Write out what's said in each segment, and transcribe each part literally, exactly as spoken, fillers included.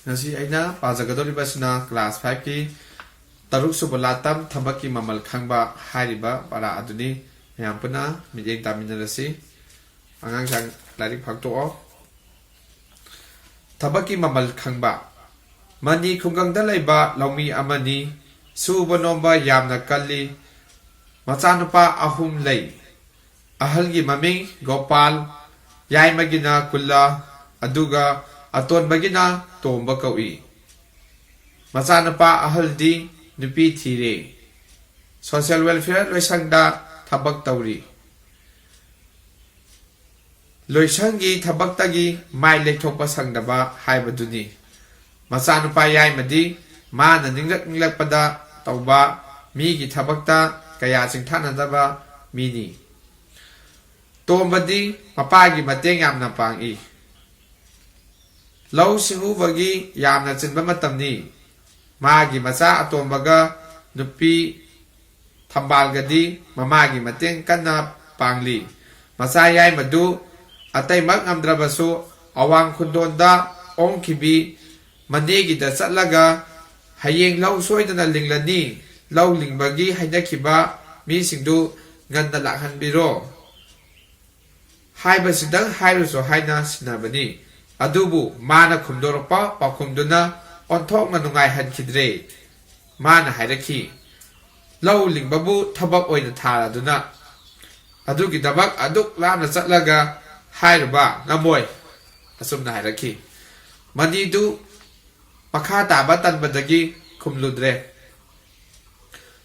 ꯉꯁꯤ ꯑꯩꯅ ꯄꯥꯖꯒꯗꯧꯔꯤꯕꯁꯤꯅ class five ꯀꯤ ꯇꯔꯨꯛ ꯁꯨꯕ ꯂꯥꯇꯝ, ꯊꯕꯛꯀꯤ ꯃꯃꯜ ꯈꯪꯕ ꯍꯥꯏꯔꯤꯕ ꯄꯔꯥ ꯑꯗꯨꯅꯤ꯫ ꯃꯌꯥꯝ ꯄꯨꯟꯅ ꯃꯤꯠꯌꯦꯡ ꯇꯥꯃꯤꯟꯅꯔꯁꯤ꯫ ꯑꯉꯥꯡꯁꯤꯡ, ꯂꯥꯏꯔꯤꯛ ꯐꯥꯛꯇꯣꯛꯑꯣ꯫ ꯊꯕꯛꯀꯤ ꯃꯃꯜ ꯈꯪꯕ꯫ ꯃꯅꯤ ꯈꯨꯡꯒꯪꯗ ꯂꯩꯕ ꯂꯧꯃꯤ ꯑꯃꯅꯤ꯫ ꯁꯨꯕ ꯅꯣꯝꯕ ꯌꯥꯝꯅ ꯀꯜꯂꯤ꯫ ꯃꯆꯥꯅꯨꯄꯥ ꯑꯍꯨꯝ ꯂꯩ꯫ ꯑꯍꯜꯒꯤ ꯃꯃꯤꯡ ꯒꯣꯄꯥꯜ, ꯌꯥꯏꯃꯒꯤꯅ ꯀꯨꯜꯂꯥ, ꯑꯗꯨꯒ ꯑꯇꯣꯟꯕꯒꯤꯅ ꯇꯣꯝꯕ ꯀꯧꯏ꯫ ꯃꯆꯥꯅꯨꯄꯥ ꯑꯍꯜꯗꯤ ꯅꯨꯄꯤ ꯊꯤꯔꯦ꯫ Social Welfare ꯂꯣꯏꯁꯪꯗ ꯊꯕꯛ ꯇꯧꯔꯤ꯫ ꯂꯣꯏꯁꯪꯒꯤ ꯊꯕꯛꯇꯒꯤ ꯃꯥꯏ ꯂꯩꯊꯣꯛꯄ ꯁꯪꯗꯕ ꯍꯥꯏꯕꯗꯨꯅꯤ꯫ ꯃꯆꯥꯅꯨꯄꯥ ꯌꯥꯏꯃꯗꯤ ꯃꯥꯅ ꯅꯤꯡꯂꯛ ꯅꯤꯡꯂꯛꯄꯗ ꯇꯧꯕ ꯃꯤꯒꯤ ꯊꯕꯛꯇ ꯀꯌꯥ ꯆꯤꯡꯊꯥꯅꯗꯕ ꯃꯤꯅꯤ꯫ ꯇꯣꯝꯕꯗꯤ ꯃꯄꯥꯒꯤ ꯃꯇꯦꯡ ꯌꯥꯝꯅ ꯄꯥꯡꯏ꯫ ꯂꯧ ꯁꯤꯡꯎꯕꯒꯤ ꯌꯥꯝꯅ ꯆꯤꯟꯕ ꯃꯇꯝꯅꯤ꯫ ꯃꯥꯒꯤ ꯃꯆꯥ ꯑꯇꯣꯝꯕꯒ ꯅꯨꯄꯤ ꯊꯝꯕꯥꯜꯒꯗꯤ ꯃꯃꯥꯒꯤ ꯃꯇꯦꯡ ꯀꯟꯅ ꯄꯥꯡꯂꯤ꯫ ꯃꯆꯥ ꯌꯥꯏꯃꯗꯨ ꯑꯇꯩꯃꯛ ꯉꯝꯗ꯭ꯔꯕꯁꯨ ꯑꯋꯥꯡ ꯈꯨꯟꯗꯣꯟꯗ ꯑꯣꯡꯈꯤꯕꯤ ꯃꯅꯦꯒꯤꯗ ꯆꯠꯂꯒ "ꯍꯌꯦꯡ ꯂꯧ ꯁꯣꯏꯗꯅ ꯂꯤꯡꯂꯅꯤ, ꯂꯧ ꯂꯤꯡꯕꯒꯤ ꯍꯥꯏꯅꯈꯤꯕ ꯃꯤꯁꯤꯡꯗꯨ ꯉꯟꯅ ꯂꯥꯛꯍꯟꯕꯤꯔꯣ" ꯍꯥꯏꯕꯁꯤꯗꯪ ꯍꯥꯏꯔꯨꯁꯨ ꯍꯥꯏꯅ ꯁꯤꯟꯅꯕꯅꯤ꯫ ꯑꯗꯨꯕꯨ ꯃꯥꯅ ꯈꯨꯝꯗꯣꯔꯛꯄ ꯄꯥꯎꯈꯨꯝꯗꯨꯅ ꯑꯣꯟꯊꯣꯛꯅ ꯅꯨꯡꯉꯥꯏꯍꯟꯈꯤꯗ꯭ꯔꯦ꯫ ꯃꯥꯅ ꯍꯥꯏꯔꯛꯈꯤ, "ꯂꯧ ꯂꯤꯡꯕꯕꯨ ꯊꯕꯛ ꯑꯣꯏꯅ ꯊꯥꯔꯗꯨꯅ ꯑꯗꯨꯒꯤꯗꯃꯛ ꯑꯗꯨꯛ ꯂꯥꯞꯅ ꯆꯠꯂꯒ ꯍꯥꯏꯔꯨꯕ ꯉꯝꯃꯣꯏ"꯫ ꯑꯁꯨꯝꯅ ꯍꯥꯏꯔꯛꯈꯤ꯫ ꯃꯅꯤꯗꯨ ꯃꯈꯥ ꯇꯥꯕ ꯇꯟꯕꯗꯒꯤ ꯈꯨꯝꯂꯨꯗ꯭ꯔꯦ꯫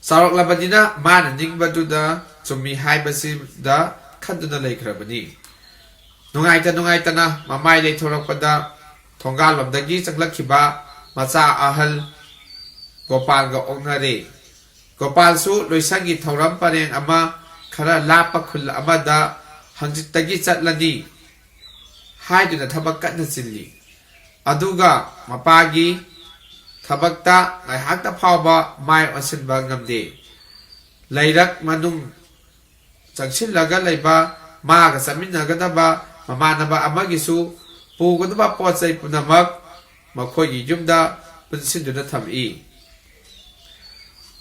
ꯆꯥꯎꯔꯛꯂꯕꯅꯤꯅ ꯃꯥꯅ ꯅꯤꯡꯕꯗꯨꯗ ꯆꯨꯝꯃꯤ ꯍꯥꯏꯕꯁꯤꯗ ꯈꯟꯗꯨꯅ ꯂꯩꯈ꯭ꯔꯕꯅꯤ꯫ ꯅꯨꯡꯉꯥꯏꯇ ꯅꯨꯡꯉꯥꯏꯇꯅ ꯃꯃꯥꯏ ꯂꯩꯊꯣꯔꯛꯄꯗ ꯊꯣꯡꯒꯥꯜꯂꯣꯝꯗꯒꯤ ꯆꯪꯂꯛꯈꯤꯕ ꯃꯆꯥ ꯑꯍꯜ ꯒꯣꯄꯥꯜꯒ ꯑꯣꯛꯅꯔꯦ꯫ ꯒꯣꯄꯥꯜꯁꯨ ꯂꯣꯏꯁꯪꯒꯤ ꯊꯧꯔꯝ ꯄꯔꯦꯡ ꯑꯃ ꯈꯔ ꯂꯥꯞꯄ ꯈꯨꯜ ꯑꯃꯗ ꯍꯪꯆꯤꯠꯇꯒꯤ ꯆꯠꯂꯅꯤ ꯍꯥꯏꯗꯨꯅ ꯊꯕꯛ ꯀꯟꯅ ꯆꯤꯜꯂꯤ꯫ ꯑꯗꯨꯒ ꯃꯄꯥꯒꯤ ꯊꯕꯛꯇ ꯉꯥꯏꯍꯥꯛꯇ ꯐꯥꯎꯕ ꯃꯥꯏ ꯑꯣꯟꯁꯤꯟꯕ ꯉꯝꯗꯦ꯫ ꯂꯩꯔꯛ ꯃꯅꯨꯡ ꯆꯪꯁꯤꯜꯂꯒ ꯂꯩꯕ ꯃꯥꯒ ꯆꯠꯃꯤꯟꯅꯒꯗꯕ ꯃꯃꯥꯟꯅꯕ ꯑꯃꯒꯤꯁꯨ ꯄꯨꯒꯗꯕ ꯄꯣꯠ ꯆꯩ ꯄꯨꯝꯅꯃꯛ ꯃꯈꯣꯏꯒꯤ ꯌꯨꯝꯗ ꯄꯨꯟꯁꯤꯟꯗꯨꯅ ꯊꯝꯃꯤ꯫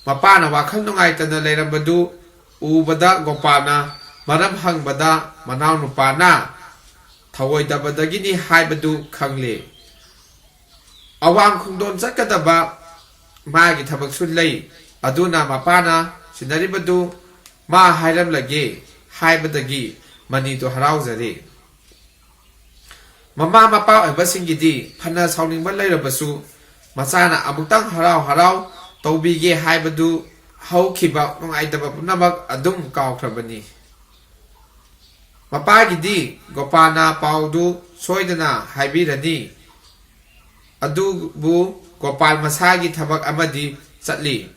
ꯃꯄꯥꯅ ꯋꯥꯈꯜ ꯅꯨꯡꯉꯥꯏꯇꯅ ꯂꯩꯔꯝꯕꯗꯨ ꯎꯕꯗ ꯒꯣꯄꯥꯜꯅ ꯃꯔꯝ ꯍꯪꯕꯗ ꯃꯅꯥꯎꯅꯨꯄꯥꯅ ꯊꯧꯑꯣꯏꯗꯕꯗꯒꯤꯅꯤ ꯍꯥꯏꯕꯗꯨ ꯈꯪꯂꯦ꯫ ꯑꯋꯥꯡ ꯈꯣꯡꯗꯣꯟ ꯆꯠꯀꯗꯕ ꯃꯥꯒꯤ ꯊꯕꯛꯁꯨ ꯂꯩ, ꯑꯗꯨꯅ ꯃꯄꯥꯅ ꯁꯤꯟꯅꯔꯤꯕꯗꯨ ꯃꯥ ꯍꯥꯏꯔꯝꯂꯒꯦ ꯍꯥꯏꯕꯗꯒꯤ ꯃꯅꯤꯗꯨ ꯍꯔꯥꯎꯖꯔꯦ꯫ ꯃꯃꯥ ꯃꯄꯥ ꯑꯣꯏꯕꯁꯤꯡꯒꯤꯗꯤ ꯐꯅ ꯁꯥꯎꯅꯤꯡꯕ ꯂꯩꯔꯕꯁꯨ, ꯃꯆꯥꯅ ꯑꯃꯨꯛꯇꯪ ꯍꯔꯥꯎ ꯍꯔꯥꯎ ꯇꯧꯕꯤꯒꯦ ꯍꯥꯏꯕꯗꯨ ꯍꯧꯈꯤꯕ ꯅꯨꯡꯉꯥꯏꯇꯕ ꯄꯨꯝꯅꯃꯛ ꯑꯗꯨꯝ ꯀꯥꯎꯈ꯭ꯔꯕꯅꯤ꯫ ꯃꯄꯥꯒꯤꯗꯤ ꯒꯣꯄꯥꯜꯅ ꯄꯥꯎꯗꯨ ꯁꯣꯏꯗꯅ ꯍꯥꯏꯕꯤꯔꯅꯤ꯫ ꯑꯗꯨꯕꯨ ꯒꯣꯄꯥꯜ ꯃꯁꯥꯒꯤ ꯊꯕꯛ ꯑꯃꯗꯤ ꯆꯠꯂꯤ꯫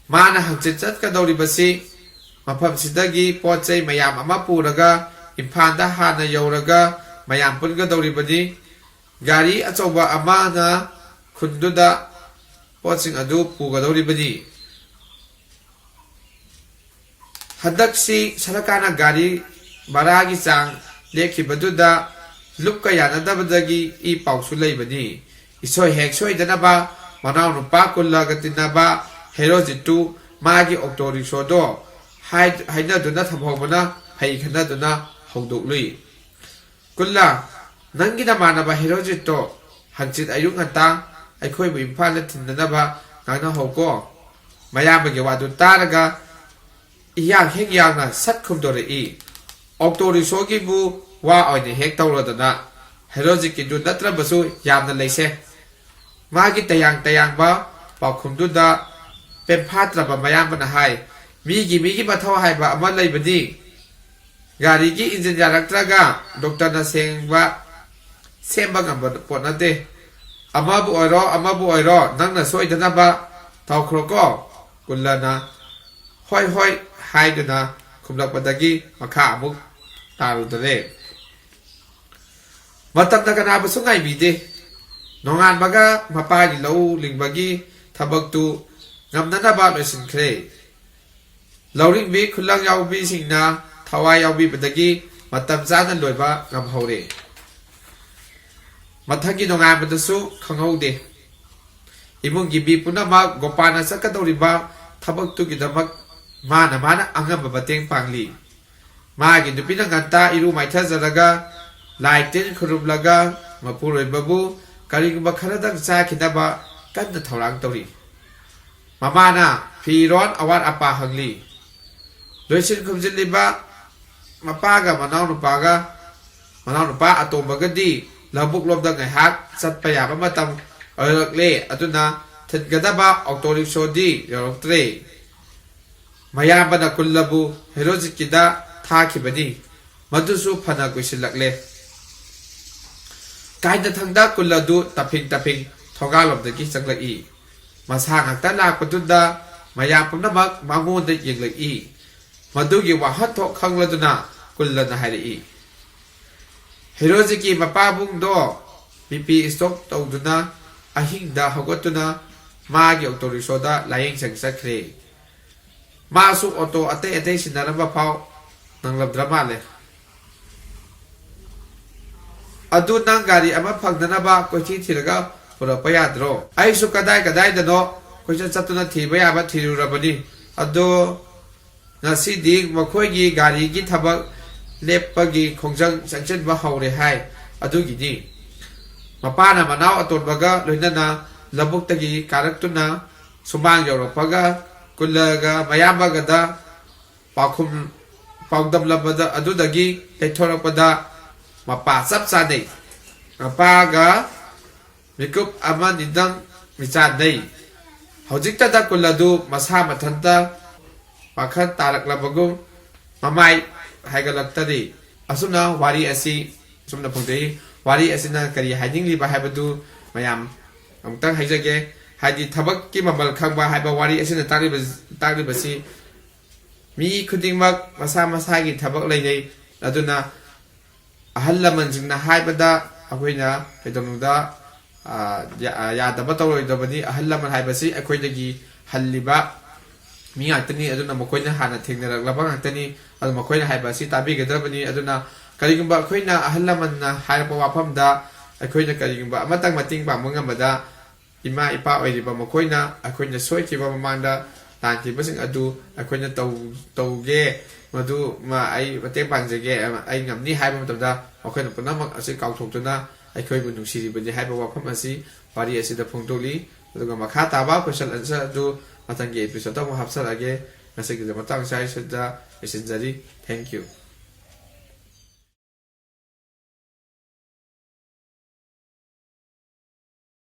ꯃꯥꯅ ꯍꯪꯆꯤꯠ ꯆꯠꯀꯗꯧꯔꯤꯕꯁꯤ ꯃꯐꯝꯁꯤꯗꯒꯤ ꯄꯣꯠ ꯆꯩ ꯃꯌꯥꯝ ꯑꯃ ꯄꯨꯔꯒ ꯏꯝꯐꯥꯜꯗ ꯍꯥꯟꯅ ꯌꯧꯔꯒ ꯃꯌꯥꯝ ꯄꯨꯟꯒꯗꯧꯔꯤꯕꯅꯤ꯫ ꯒꯥꯔꯤ ꯑꯆꯧꯕ ꯑꯃꯅ ꯈꯨꯟꯗꯨꯗ ꯄꯣꯠꯁꯤꯡ ꯑꯗꯨ ꯄꯨꯒꯗꯧꯔꯤꯕꯅꯤ꯫ ꯍꯟꯗꯛꯁꯤ ꯁꯔꯀꯥꯔꯅ ꯒꯥꯔꯤ ꯚꯔꯥꯒꯤ ꯆꯥꯡ ꯂꯦꯞꯈꯤꯕꯗꯨꯗ ꯂꯨꯞꯀ ꯌꯥꯅꯗꯕꯗꯒꯤ ꯏ ꯄꯥꯎꯁꯨ ꯂꯩꯕꯅꯤ꯫ ꯏꯁꯣꯏ ꯍꯦꯛ ꯁꯣꯏꯗꯅꯕ ꯃꯅꯥꯎꯅꯨꯄꯥ ꯀꯨꯜꯂꯒ ꯇꯤꯟꯅꯕ ꯍꯦꯔꯣꯖꯤꯠꯇꯨ ꯃꯥꯒꯤ ꯑꯣꯛꯇꯣ ꯔꯤꯛꯁꯣꯗꯣ ꯍꯥꯏ-, ꯍꯥꯏꯅꯗꯨꯅ ꯊꯝꯍꯧꯕꯅ ꯐꯩ ꯈꯟꯅꯗꯨꯅ ꯍꯧꯗꯣꯛꯂꯨꯏ꯫ ꯀꯨꯜꯂꯥ, ꯅꯪꯒꯤ ꯅꯃꯥꯟꯅꯕ ꯍꯦꯔꯣꯖꯤꯠꯇꯣ ꯍꯪꯆꯤꯠ ꯑꯌꯨꯛ ꯉꯟꯇꯥ ꯑꯩꯈꯣꯏꯕꯨ ꯏꯝꯐꯥꯜꯗ ꯊꯤꯟꯅꯅꯕ ꯉꯥꯡꯅꯍꯧꯀꯣ꯫ ꯃꯌꯥꯝꯕꯒꯤ ꯋꯥꯗꯨ ꯇꯥꯔꯒ ꯏꯌꯥꯡ ꯍꯦꯛ ꯌꯥꯡꯅ ꯁꯠ ꯈꯨꯝꯗꯣꯔꯛꯏ꯫ ꯑꯣꯛꯇꯣ ꯔꯤꯛꯁꯣꯒꯤꯕꯨ ꯋꯥ ꯑꯣꯏꯅ ꯍꯦꯛ ꯇꯧꯔꯗꯅ, ꯍꯦꯔꯣꯖꯤꯠꯀꯤꯗꯨ ꯅꯠꯇ꯭ꯔꯕꯁꯨ ꯌꯥꯝꯅ ꯂꯩꯁꯦ꯫ ꯃꯥꯒꯤ ꯇꯌꯥꯡ ꯇꯌꯥꯡꯕ ꯄꯥꯎꯈꯨꯝꯗꯨꯗ ꯄꯦꯟꯐꯥꯠꯇ꯭ꯔꯕ ꯃꯌꯥꯝꯕꯅ ꯍꯥꯏ, "ꯃꯤꯒꯤ ꯃꯤꯒꯤ ꯃꯊꯧ ꯍꯥꯏꯕ ꯑꯃ ꯂꯩꯕꯅꯤ꯫ ꯒꯥꯔꯤꯒꯤ ꯏꯟꯖꯤꯟ ꯌꯥꯔꯛꯇ꯭ꯔꯒ ꯗꯣꯛꯇꯔꯅ ꯁꯦꯡꯕ, ꯁꯦꯝꯕ ꯉꯝꯕ ꯄꯣꯠ ꯅꯠꯇꯦ꯫ ꯑꯃꯕꯨ ꯑꯣꯏꯔꯣ, ꯑꯃꯕꯨ ꯑꯣꯏꯔꯣ, ꯅꯪꯅ ꯁꯣꯏꯗꯅꯕ ꯇꯧꯈ꯭ꯔꯣꯀꯣ"꯫ ꯀꯨꯜꯂꯅ "ꯍꯣꯏ, ꯍꯣꯏ" ꯍꯥꯏꯗꯨꯅ ꯈꯨꯝꯂꯛꯄꯗꯒꯤ ꯃꯈꯥ ꯑꯃꯨꯛ ꯇꯥꯔꯨꯗꯔꯦ꯫ ꯃꯇꯝꯅ ꯀꯅꯥꯕꯨꯁꯨ ꯉꯥꯏꯕꯤꯗꯦ꯫ ꯅꯣꯡꯉꯥꯟꯕꯒ ꯃꯄꯥꯒꯤ ꯂꯧ ꯂꯤꯡꯕꯒꯤ ꯊꯕꯛꯇꯨ ꯉꯝꯅꯅꯕ ꯂꯣꯏꯁꯤꯟꯈ꯭ꯔꯦ꯫ ꯂꯧꯔꯤꯡꯕꯤ ꯈꯨꯂꯪ ꯌꯥꯎꯕꯤꯁꯤꯡꯅ ꯊꯋꯥꯏ ꯌꯥꯎꯕꯤꯕꯗꯒꯤ ꯃꯇꯝ ꯆꯥꯅ ꯂꯣꯏꯕ ꯉꯝꯍꯧꯔꯦ꯫ ꯃꯊꯪꯒꯤ ꯅꯣꯡꯉꯥꯟꯕꯗꯁꯨ ꯈꯪꯍꯧꯗꯦ꯫ ꯏꯃꯨꯡꯒꯤ ꯃꯤ ꯄꯨꯝꯅꯃꯛ ꯒꯣꯄꯥꯜꯅ ꯆꯠꯀꯗꯧꯔꯤꯕ ꯊꯕꯛꯇꯨꯒꯤꯗꯃꯛ ꯃꯥꯅ ꯃꯥꯅ ꯑꯉꯝꯕ ꯃꯇꯦꯡ ꯄꯥꯡꯂꯤ꯫ ꯃꯥꯒꯤ ꯅꯨꯄꯤꯅ ꯉꯟꯇꯥ ꯏꯔꯨ ꯃꯥꯏꯊꯖꯔꯒ ꯂꯥꯏ ꯇꯤꯟ ꯈꯨꯔꯨꯝꯂꯒ ꯃꯄꯨꯔꯣꯏꯕꯕꯨ ꯀꯔꯤꯒꯨꯝꯕ ꯈꯔꯗꯪ ꯆꯥꯈꯤꯅꯕ ꯀꯟꯅ ꯊꯧꯔꯥꯡ ꯇꯧꯔꯤ꯫ ꯃꯃꯥꯅ ꯐꯤꯔꯣꯟ ꯑꯋꯥꯠ ꯑꯄꯥ ꯍꯪꯂꯤ꯫ ꯂꯣꯏꯁꯤꯟ ꯈꯨꯝꯖꯤꯜꯂꯤꯕ ꯃꯄꯥꯒ ꯃꯅꯥꯎꯅꯨꯄꯥꯒ, ꯃꯅꯥꯎꯅꯨꯄꯥ ꯑꯇꯣꯝꯕꯒꯗꯤ ꯂꯧꯕꯨꯛ ꯂꯣꯝꯗ ꯉꯥꯏꯍꯥꯛ ꯆꯠꯄ ꯌꯥꯕ ꯃꯇꯝ ꯑꯣꯏꯔꯛꯂꯦ꯫ ꯑꯗꯨꯅ ꯊꯤꯟꯒꯗꯕ ꯑꯣꯇꯣ ꯔꯤꯛꯁꯣꯗꯤ ꯌꯧꯔꯛꯇ꯭ꯔꯦ꯫ ꯃꯌꯥꯝꯕꯅ ꯀꯨꯜꯂꯕꯨ ꯍꯦꯔꯣꯖꯤꯠꯀꯤꯗ ꯊꯥꯈꯤꯕꯅꯤ꯫ ꯃꯗꯨꯁꯨ ꯐꯅ ꯀꯨꯏꯁꯤꯜꯂꯛꯂꯦ꯫ ꯀꯥꯏꯅꯊꯪꯗ ꯀꯨꯜ ꯑꯗꯨ ꯇꯞꯐꯤꯡ ꯇꯞꯐꯤꯡ ꯊꯣꯡꯒꯥꯜꯂꯣꯝꯗꯒꯤ ꯆꯪꯂꯛꯏ꯫ ꯃꯁꯥ ꯉꯥꯛꯇ ꯂꯥꯛꯄꯗꯨꯗ ꯃꯌꯥꯝ ꯄꯨꯝꯅꯃꯛ ꯃꯉꯣꯟꯗ ꯌꯦꯡꯂꯛꯏ꯫ ꯃꯗꯨꯒꯤ ꯋꯥꯍꯟꯊꯣꯛ ꯈꯪꯂꯗꯨꯅ ꯀꯨꯜꯂꯅ ꯍꯥꯏꯔꯛꯏ, "ꯍꯦꯔꯣꯖꯤꯠꯀꯤ ꯃꯄꯥꯕꯨꯡꯗꯣ ꯕꯤ ꯄꯤ ꯁ꯭ꯇꯣꯛ ꯇꯧꯗꯨꯅ ꯑꯍꯤꯡꯗ ꯍꯧꯒꯠꯇꯨꯅ ꯃꯥꯒꯤ ꯑꯣꯇꯣ ꯔꯤꯛꯁꯣꯗ ꯂꯥꯌꯦꯡ ꯁꯪ ꯆꯠꯈ꯭ꯔꯦ꯫ ꯃꯥꯁꯨ ꯑꯣꯇꯣ ꯑꯇꯩ ꯑꯇꯩ ꯁꯤꯟꯅꯔꯝꯕ ꯐꯥꯎ ꯅꯪꯂꯝꯗ꯭ꯔ ꯃꯥꯜꯂꯦ꯫ ꯑꯗꯨ ꯅꯪ ꯒꯥꯔꯤ ꯑꯃ ꯐꯪꯅꯅꯕ ꯀꯣꯏꯊꯤ ꯊꯤꯔꯒ ꯄꯨꯔꯛꯄ ꯌꯥꯗ꯭ꯔꯣ? ꯑꯩꯁꯨ ꯀꯗꯥꯏ ꯀꯗꯥꯏꯗꯅꯣ ꯀꯣꯏꯆꯠ ꯆꯠꯇꯨꯅ ꯊꯤꯕ ꯌꯥꯕ ꯊꯤꯔꯨꯔꯕꯅꯤ꯫ ꯑꯗꯣ ꯉꯁꯤꯗꯤ ꯃꯈꯣꯏꯒꯤ ꯒꯥꯔꯤꯒꯤ ꯊꯕꯛ ꯂꯦꯞꯄꯒꯤ ꯈꯣꯡꯖꯪ ꯆꯪꯁꯤꯟꯕ ꯍꯧꯔꯦ ꯍꯥꯏ꯫ ꯑꯗꯨꯒꯤꯅꯤ ꯃꯄꯥꯅ ꯃꯅꯥꯎ ꯑꯇꯣꯟꯕꯒ ꯂꯣꯏꯅꯅ ꯂꯧꯕꯨꯛꯇꯒꯤ ꯀꯥꯔꯛꯇꯨꯅ ꯁꯨꯃꯥꯡ ꯌꯧꯔꯛꯄꯒ ꯀꯨꯜꯂꯒ ꯃꯌꯥꯝꯕꯒꯗ ꯄꯥꯎꯈꯨꯝ ꯄꯥꯎꯗꯝꯂꯕꯗ ꯑꯗꯨꯗꯒꯤ ꯂꯩꯊꯣꯔꯛꯄꯗ ꯃꯄꯥ ꯆꯞ ꯆꯥꯅꯩ꯫ ꯃꯄꯥꯒ ꯃꯤꯀꯨꯞ ꯑꯃ ꯅꯤꯗꯪ ꯃꯤꯆꯥꯟꯅꯩ꯫ ꯍꯧꯖꯤꯛꯇꯗ ꯀꯨꯜ ꯑꯗꯨ ꯃꯁꯥ ꯃꯊꯟꯇ ꯄꯥꯈꯠ ꯇꯥꯔꯛꯂꯕꯒꯨꯝ ꯃꯃꯥꯏ ꯍꯥꯏꯒꯠꯂꯛꯇꯔꯤ꯫ ꯑꯁꯨꯝꯅ ꯋꯥꯔꯤ ꯑꯁꯤ ꯑꯁꯨꯝꯅ ꯐꯣꯡꯗꯣꯛꯏ꯫ ꯋꯥꯔꯤ ꯑꯁꯤꯅ ꯀꯔꯤ ꯍꯥꯏꯅꯤꯡꯂꯤꯕ ꯍꯥꯏꯕꯗꯨ ꯃꯌꯥꯝ ꯑꯃꯨꯛꯇꯪ ꯍꯥꯏꯖꯒꯦ꯫ ꯍꯥꯏꯗꯤ ꯊꯕꯛꯀꯤ ꯃꯃꯜ ꯈꯪꯕ ꯍꯥꯏꯕ ꯋꯥꯔꯤ ꯑꯁꯤꯅ ꯇꯥꯛꯂꯤꯕ, ꯇꯥꯛꯂꯤꯕꯁꯤ ꯃꯤ ꯈꯨꯗꯤꯡꯃꯛ ꯃꯁꯥ ꯃꯁꯥꯒꯤ ꯊꯕꯛ ꯂꯩꯅꯩ꯫ ꯑꯗꯨꯅ ꯑꯍꯜ ꯂꯃꯟꯁꯤꯡꯅ ꯍꯥꯏꯕꯗ ꯑꯩꯈꯣꯏꯅ ꯀꯩꯗꯧꯅꯨꯡꯗ, ꯑ, ꯌꯥ-, ꯌꯥꯗꯕ ꯇꯧꯔꯣꯏꯗꯕꯅꯤ꯫ ꯑꯍꯜ ꯂꯃꯟ ꯍꯥꯏꯕꯁꯤ ꯑꯩꯈꯣꯏꯗꯒꯤ ꯍꯜꯂꯤꯕ ꯃꯤ ꯉꯥꯛꯇꯅꯤ꯫ ꯑꯗꯨꯅ ꯃꯈꯣꯏꯅ ꯍꯥꯟꯅ ꯊꯦꯡꯅꯔꯛꯂꯕ ꯉꯥꯛꯇꯅꯤ꯫ ꯑꯗꯨ ꯃꯈꯣꯏꯅ ꯍꯥꯏꯕ ꯑꯁꯤ ꯇꯥꯕꯤꯒꯗꯕꯅꯤ꯫ ꯑꯗꯨꯅ ꯀꯔꯤꯒꯨꯝꯕ ꯑꯩꯈꯣꯏꯅ ꯑꯍꯜ ꯂꯃꯟꯅ ꯍꯥꯏꯔꯛꯄ ꯋꯥꯐꯝꯗ ꯑꯩꯈꯣꯏꯅ ꯀꯔꯤꯒꯨꯝꯕ ꯑꯃꯇꯪ ꯃꯇꯦꯡ ꯄꯥꯡꯕ ꯉꯝꯕꯗ, ꯏꯃꯥ ꯏꯄꯥ ꯑꯣꯏꯔꯤꯕ ꯃꯈꯣꯏꯅ ꯑꯩꯈꯣꯏꯅ ꯁꯣꯏꯈꯤꯕ ꯃꯃꯥꯡꯗ ꯂꯥꯟꯈꯤꯕꯁꯤꯡ ꯑꯗꯨ ꯑꯩꯈꯣꯏꯅ ꯇꯧ-, ꯇꯧꯒꯦ, ꯃꯗꯨ ꯃ-, ꯑꯩ ꯃꯇꯦꯡ ꯄꯥꯡꯖꯒꯦ, ꯑꯩ ꯉꯝꯅꯤ ꯍꯥꯏꯕ ꯃꯇꯝꯗ, ꯃꯈꯣꯏꯅ ꯄꯨꯝꯅꯃꯛ ꯑꯁꯤ ꯀꯥꯎꯊꯣꯛꯇꯨꯅ ꯑꯩꯈꯣꯏꯕꯨ ꯅꯨꯡꯁꯤꯔꯤꯕꯅꯤ ꯍꯥꯏꯕ ꯋꯥꯐꯝ ꯑꯁꯤ ꯋꯥꯔꯤ ꯑꯁꯤꯗ ꯐꯣꯡꯗꯣꯛꯂꯤ꯫ ꯑꯗꯨꯒ ꯃꯈꯥ ꯇꯥꯕ question answer ꯑꯗꯨ ꯃꯊꯪꯒꯤ episode ꯑꯃꯨꯛ ꯍꯥꯞꯆꯔꯛꯑꯒꯦ꯫ ꯉꯁꯤꯒꯤꯗꯤ ꯃꯇꯥꯡ ꯆꯥꯏꯁꯤꯗ ꯂꯣꯏꯁꯤꯟꯖꯔꯤ꯫ Thank you꯫